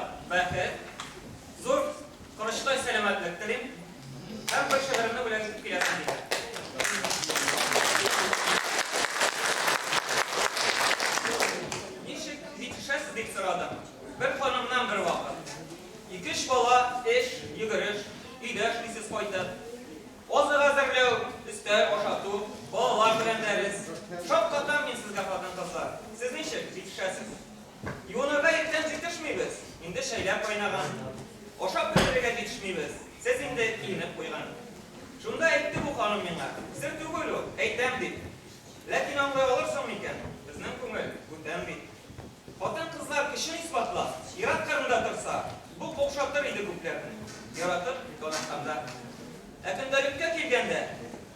шат бәхет, зур корычтай сәламәтлек телим һәм бер шигыремне бүләк итеп киләсем килә. Ничек җитешәсез дип сорадым бер ханымнан бервакыт. Ике-өч бала, эш, йөгереш, өйдә эшлисез кайтып. Азык әзерләү, өстәл, ашату, балалар белән дәрес. Шаккатам мин сезгә, хатын-кызлар. Сез ничек җитешәсез? Юынырга иртән җитешмибез, инде чәйләр кайнаган. Ашап бетерергә җитешмибез, сез инде киенеп куйган. Шунда әйтте бу ханым миңа, сер түгел ул, әйтәм дип. Ләкин аңлый алырсың микән, безнең күңел бүтән бит. Хатын-кызлар көчен исбатлап, ир-ат кырында торса, бу каушатыр иде күпләрне, яратып донатканда. Ә көндәлеккә килгәндә,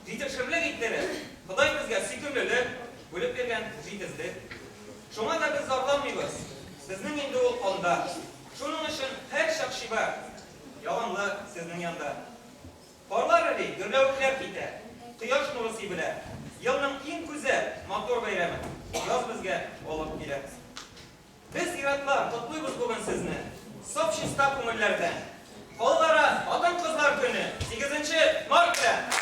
җитешерлек иттереп, Ходай безгә сөйкемлелек бүлеп биргән, җитезлек. Шуңа да без зарланмыйбыз, безнең инде ул канда. Шуның өчен һәрчак чибәр, ягымлы сезнең янда. Карлар эри, гөрләвекләр китә, кояш нуры сибелә. Елның иң гүзәл, матур бәйрәмен яз безгә алып килә. Без, ир-атлар, котлыйбыз бүген сезне, саф чиста күңелләрдән. Халыкара хатын-кызлар көне, сигезенче март белән!